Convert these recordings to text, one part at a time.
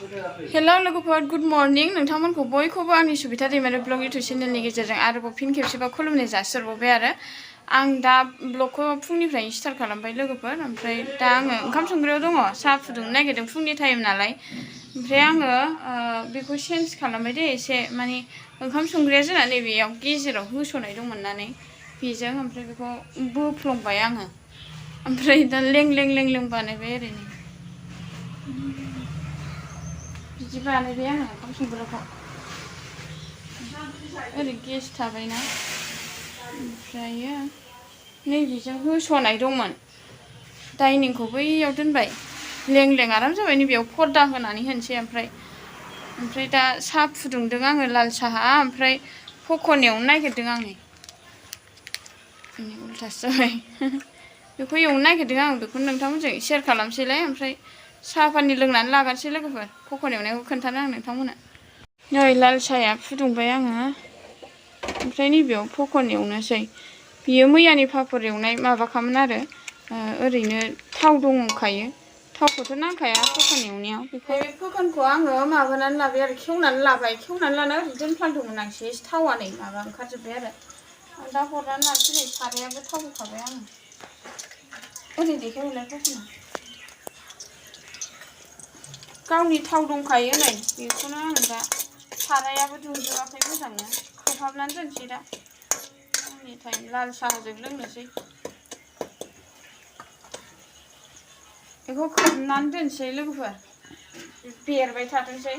hello लोगोफोर good morning नोंथांमोनखौ बयखौबो आंनि सुबिदा दैमारि ब्लग इउटुब चेनेलनि गेजेरजों आरोबाव फिन खेबसेबाव खुलुमनाय जासिहरबावबाय आरो आं दा ब्लगखौ फुंनिफ्राय स्टार्ट खालामबाय लोगोफोर ओमफ्राय दा आङो ओंखाम संग्रायाव दङ साहा फुदुंनो नागिरदों फुंनि टाइम नालाय ओमफ्राय आङो बेखौ चेन्ज खालामबाय दे एसे माने ओंखाम संग्राया जोंना नैबेयाव गेजेराव होस'नाय दंमोन नानै बेजों ओमफ्राय बेखौ बोफ्लंबाय आङो ओमफ्राय दा लें लें लें लें बानायबाय ओरैनो बिदि बानायबाय आङो ओंखाम संग्राखौ ओरै गेस थाबायना ओमफ्रायो नैबेजों होस'नाय दंमोन डाइनिंखौ बैयाव दोनबाय लें लें आराम जाबाय नैबेयाव पर्दा होनानै होनोसै ओमफ्राय दा साहा फुदुंदों आङो लाल साहा ओमफ्राय पक'न एवनो नागिरदों आं नै उल्थासो जाबाय बेखौ एवनो नागिरदों आं बेखौनो नोंथांमोनजों शेयार खालामसैलाय ओमफ्राय साहा पानि लोंनानै लागोनसै लोगोफोर पक'न एवनायखौ खोन्थानो आं नोंथांमोननो नै लाल साहाया फुदुंबाय आङो ओमफ्राय नैबेयाव पक'न एवनोसै बियो मैयानि पापर एवनाय माबाखामोन आरो ओरैनो थाव दंखायो थावखौथ' नांखाया पक'न एवनायाव बेखौ बे पक'नखौ आङो माबानानै लाबाय आरो खेवनानै लाबाय खेवनानै लाना ओरैनो दोनफ्लांदोंमोन आं एसे थावा नै माबा ओंखारजोब्बाय आरो आं दा हरनानै लानोसै नै सारायाबो थाव होखाबाय आङो ओरै देखायहरलाय पक'ना गावनि थाव दंखायो नै बेखौनो आं दा सारायाबो दुंजोबाखै मोजांनो खोबहाबनानै दोनसै दा आंनि टाइम लाल साहाजों लोंनोसै बेखौ खोबनानै दोनसै लोगोफोर बेरबाय थाथोंसै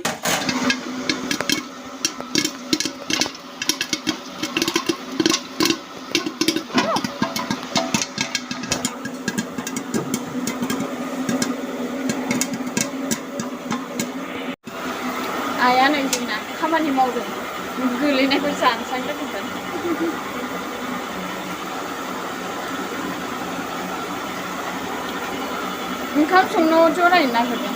आइया नै जोंना खामानि मावदों गोलैनायखौ जानोसै लोगोफोर ओंखाम संनो जरायनो नागिरदों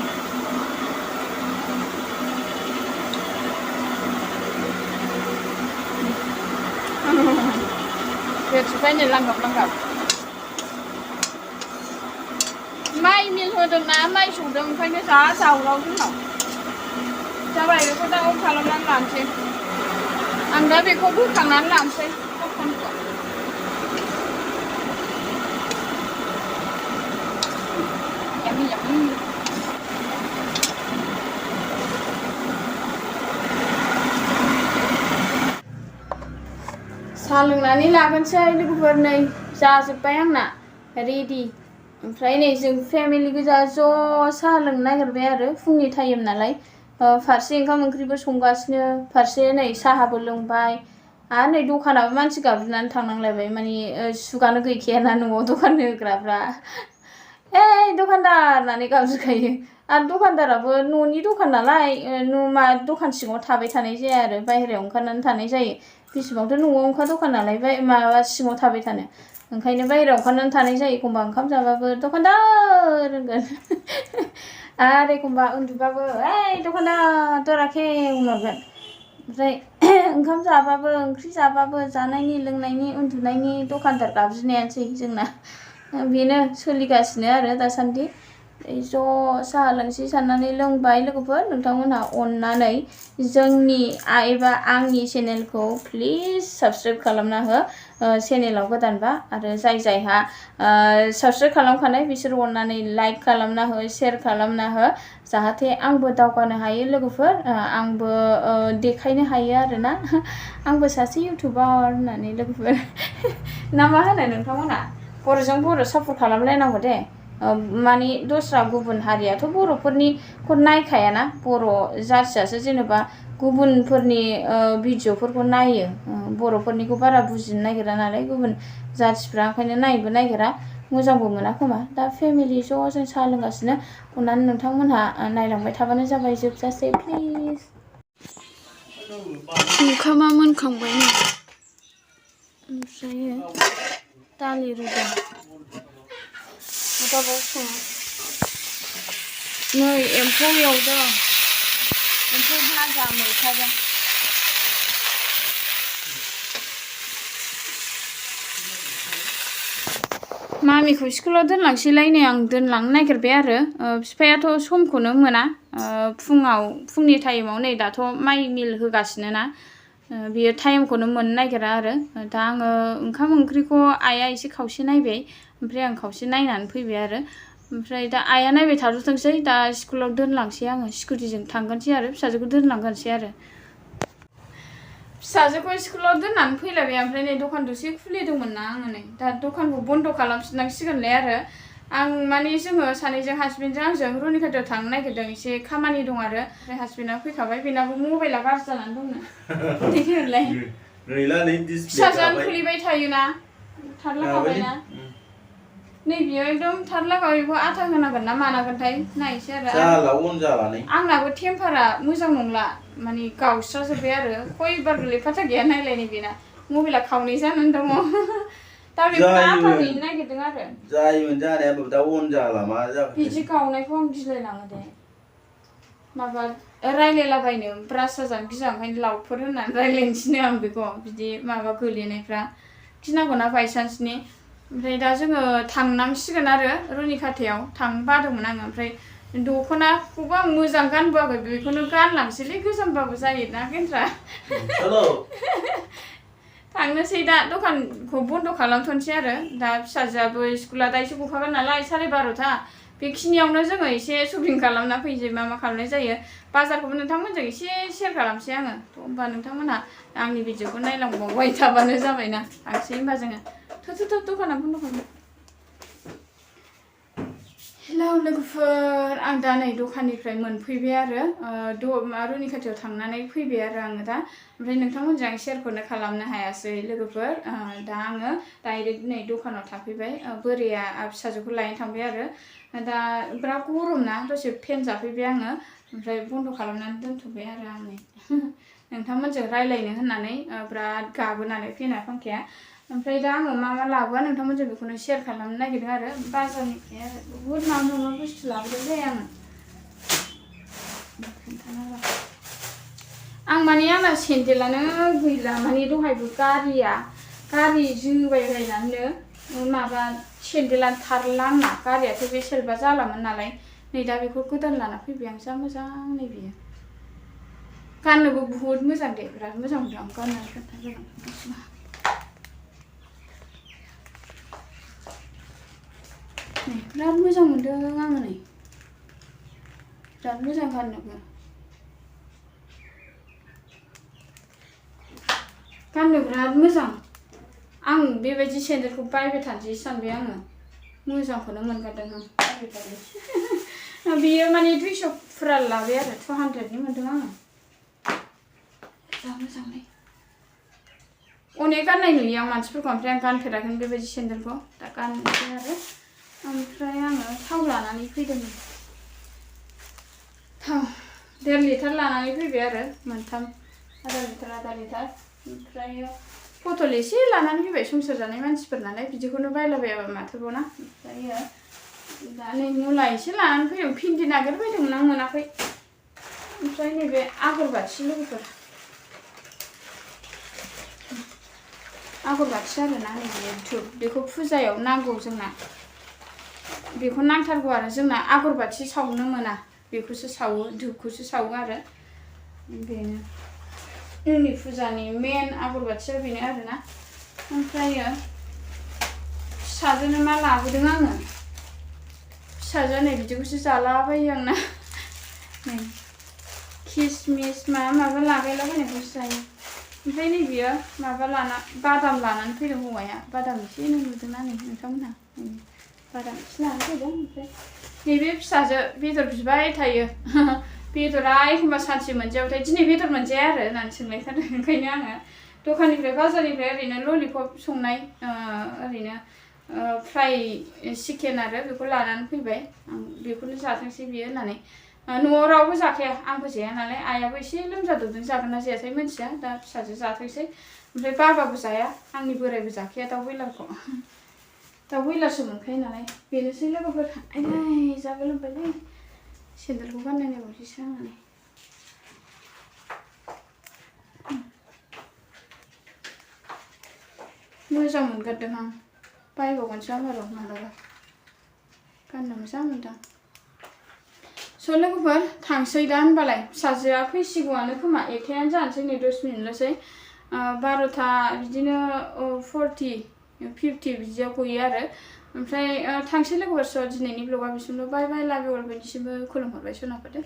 बेरजोब्बाय नै लांगाब लांगाब माइ मिल होदोंना माइ सौदों ओंखायनो जा जावराव जोंनाव जाबाय बेखौ दा अफ खालामनानै लानोसै आं दा बेखौ बोखांनानै लानोसै पक'नखौ साहा लोंनानै लागोनसै लोगोफोर नै जाजोब्बाय आंना रेडि ओमफ्राय नै जों फेमिलि गोजा ज' साहा लोंनो नागिरबाय आरो फुंनि टाइम नालाय फारसे ओंखाम ओंख्रिबो संगासिनो फारसे नै साहाबो लोंबाय आरो नै दखानाबो मानसि गाबज्रिनानै थांनांलायबाय माने सुगानो गैखायाना न'आव दखान होग्राफ्रा दखानदार होननानै गाबज्रिखायो आरो दखानदाराबो न'नि दखान नालाय दखान सिङाव थाबाय थानाय जाया आरो बाहेरायाव ओंखारनानै थानाय जायो बेसेबांथ' न'आव ओंखार दखान नालाय माबा सिङाव थाबाय थानो ओंखायनो बाहेरायाव ओंखारनानै थानाय जायो एखमबा ओंखाम जाबाबो दखानदार होनगोन आरो एखमबा उन्दुबाबो दखानदार दराखे होनहरगोन ओमफ्राय ओंखाम जाबाबो ओंख्रि जाबाबो जानायनि लोंनायनि उन्दुनायनि दखानदार गाबज्रिनायानोसै जोंना बेनो सोलिगासिनो आरो दासान्दि ज' साहा लोंसै साननानै लोंबाय लोगोफोर नोंथांमोनहा अननानै जोंनि एबा आंनि चेनेलखौ प्लिज साबस्क्राइब खालामना हो चेनेलाव गोदानबा आरो जायहा साबस्क्राइब खालामखानाय बिसोर अननानै लाइक खालामना हो शेयार खालामना हो जाहाथे आंबो दावगानो हायो लोगोफोर आंबो देखायनो हायो आरोना आंबो सासे इउटुबार होननानै लोगोफोर ना मा होनो नोंथांमोना बर'जों बर' सापर्ट खालामलायनांगौ दे माने दस्रा गुबुन हारियाथ' बर'फोरनिखौ नायखायाना बर' जाथियासो जेनेबा गुबुनफोरनि भिडिअफोरखौ नायो बर'फोरनिखौ बारा बुजिनो नागिरा नालाय गुबुन जाथिफ्रा ओंखायनो नायनोबो नागिरा मोजांबो मोना खोमा दा फेमिलि ज' जों साहा लोंगासिनो अननानै नोंथांमोनहा नायलांबाय थाबानो जाबाय जोबजासे प्लिज ओंखामा मोनखांबाय नै ओमफ्राय दालि रुदों अदाबाव सङो नै एम्फौ एवदों एम्फौ भाजा मैथाजों मामिखौ स्कुलाव दोनलांसैलाय नै आं दोनलांनो नागिरबाय आरो बिफायाथ' समखौनो मोना फुंनि टाइमाव नै दाथ' माइ मिल होगासिनो ना बियो टाइमखौनो मोननो नागिरा आरो दा आङो ओंखाम ओंख्रिखौ आइया एसे खावसे नायबाय ओमफ्राय आं खावसे नायनानै फैबाय आरो ओमफ्राय दा आइया नायबाय थाथ'थोंसै दा स्कुलाव दोनलांसै आङो स्कुटिजों थांगोनसै आरो फिसाजोखौ दोनलांगोनसै आरो फिसाजोखौ स्कुलाव दोननानै फैलायबाय ओमफ्राय नै दखान दसे खुलिदोंमोन ना आङो नै दा दखानखौ बन्द' खालामफिननांसिगोनलाय आरो आं माने जोङो सानैजों हासबेन्डजों आंजों रुनिखाथायाव थांनो नागिरदों एसे खामानि दं आरो ओमफ्राय हासबेन्डआ फैखाबाय बेनाबो मबाइला गाज्रि जानानै दंनो देखायहरलाय फिसाजोआनो खुलिबाय थायोना थारलाखाबायना नै बियो एकदम थारलाखाबाय बेखौ आथा होनांगोन ना मानांगोनथाय नायसै आरो आंनाबो टेम्पारा मोजां नंला माने गावस्राजोब्बाय आरो खयबार गोलैफाथा गैया नायलायनो बेना मबाइला खावनै जानानै दङ दा बेखौ आथा हैनो नागिरदों आरो जायोमोन जानायाबो दा अन जाला मा जाखो बिदि गावनायखौ आं गिलायलाङो दे माबा रायलायलाबायनो ब्रास जाजानो गिजां ओंखायनो लाउडफोर होननानै रायलायनोसैनो आं बेखौ बिदि माबा गोलैनायफ्रा गिनांगौना बायसान्सनि ओमफ्राय दा जोङो थांनांसिगोन आरो रुनिखाथायाव थांनो बादोंमोन आङो ओमफ्राय दख'नाखौबो आं मोजां गानबोआखै बेखौनो गानलांसैलै गोजामबाबो जायोना गेन्द्रा थांनोसै दा दखानखौ बन्द' खालामथ'नोसै आरो दा फिसाजोआबो स्कुला दा एसे गखागोन नालाय 12:30 बेखिनियावनो जोङो एसे शपिं खालामना फैनोसै मा खालामनाय जायो बाजारखौबो नोंथांमोनजों एसे शेयार खालामसै आङो होमबा नोंथांमोनहा आंनि भिडिअखौ नायलांबावबाय थाबानो जाबायना थांसै होमबा जोङो थ' दखाना बन्द' खालाम हेलौ लोगोफोर आं दा नै दखाननिफ्राय मोनफैबाय आरो रुनिखाथायाव थांनानै फैबाय आरो आङो दा ओमफ्राय नोंथांमोनजों आं शेयारखौनो खालामनो हायासै लोगोफोर दा आङो डाइरेक्ट नै दखानाव थाफैबाय बोराया फिसाजोखौ लायनो थांबाय आरो दा बिराद गरम ना दसे फेन जाफैबाय आङो ओमफ्राय बन्द' खालामनानै दोनथ'बाय आरो आं नै नोंथांमोनजों रायलायनो होननानै बिराद गाबोनानै फेना फांखाया ओमफ्राय दा आङो मा लाबोआ नोंथांमोनजों बेखौनो शेयार खालामनो नागिरदों आरो बाजारनिफ्राय आरो बुहुद मा बुस्थु लाबोदोंलै आङो आं माने आंना सेन्देलानो गैला माने दहायबो गारि जोबायबायनानैनो माबा सेन्देलानो थारला आंना गारियाथ' बे सेल्फा जालामोन नालाय नै दा बेखौ गोदान लाना फैबाय आं जा मोजां नै बेयो गाननोबो बुहुद मोजां दे बिराद मोजां मोनदों आं गाननानै खोन्थागोन बिराद मोजां मोनदों आङो नै बिराद मोजां गाननो बिराद मोजां आं बेबायदि सेन्देलखौ बायबाय थानोसै सानबाय आङो मोजांखौनो मोनगारदों आं बेयो माने 200 फुरा लाबाय आरो 200नि मोनदों आङो जा मोजांलै अनेक गाननाय नुयो आं मानसिफोरखौ ओमफ्राय आं गानफेराखै बेबायदि सेन्देलखौ दा गाननोसै आरो ओमफ्राय आङो थाव लानानै फैदोंमोन थाव 1.5 लिटार लानानै फैबाय आरो मोनथाम आधा लिटार ओमफ्राय बथल एसे लानानै फैबाय संसार जानाय मानसिफोर नालाय बिदिखौनो बायलाबायाबा माथोबावना ओमफ्राय दा नै मुला एसे लानानै फैदों भिन्दि नागिरबायदोंमोन आं मोनाखै ओमफ्राय नैबे आगरबाथि लोगोफोर आगरबाथि आरोना नैबे धुप बेखौ फुजायाव नांगौ जोंना बेखौ नांथारगौ आरो जोंना आगरबाथि सावनो मोना बेखौसो सावो धुपखौसो सावो आरो बेनो जोंनि फुजानि मेन आगरबाथिया बेनो आरोना ओमफ्राय फिसाजोनो मा लाबोदों आङो फिसाजोआ नै बिदिखौसो जालाबायो आंना नै किसमिस माबा लागायलाबायनायखौसो जायो ओमफ्राय नै बियो माबा बादाम लानानै फैदों हौवाया बादाम एसे नुदोंना नै नोंथांमोनहा बादाम एसे लानानै फैदों ओमफ्राय नैबे फिसाजो बेदर बिबाय थायो बेदरा एखमबा सानसे मोनजायाबाथाय दिनै बेदर मोनजाया आरो होननानै सोंलायथारो ओंखायनो आङो दखाननिफ्राय बाजारनिफ्राय ओरैनो ललिपप संनाय ओरैनो फ्राय चिकेन आरो बेखौ लानानै फैबाय आं बेखौनो जाथोंसै बियो होननानै न'आव रावबो जाखाया आंबो जाया नालाय आइयाबो एसे लोमजादबदों जागोन ना जायाथाय मिन्थिया दा फिसाजो जाथोंसै ओमफ्राय बाबाबो जाया आंनि बोरायबो जाखाया दाउ ब्रयलारखौ दाउ ब्रयलारसो मोनखायो नालाय बेनोसै लोगोफोर आयै जाबो लोंबायलै सेन्देलखौ गाननाय नायबावसैसो आङो नै मोजां मोनगारदों आं बायबावगोनसो आं र' मालाबा गाननो मोजां मोनदों स' लोगोफोर थांसै दा होनबालाय फिसाजोआ फैसिगौआनो खोमा 1थायानो जानोसै नै 10 मिनिटल'सै 12था बिदिनो 40-50 बिदियाव गयो आरो ओमफ्राय थांसै लोगोफोर स' दिनैनि ब्लगा बिसिमल' बाय बाय लाभ इउ अल बयनिसिमबो खुलुमहरबाय सनाफोरदो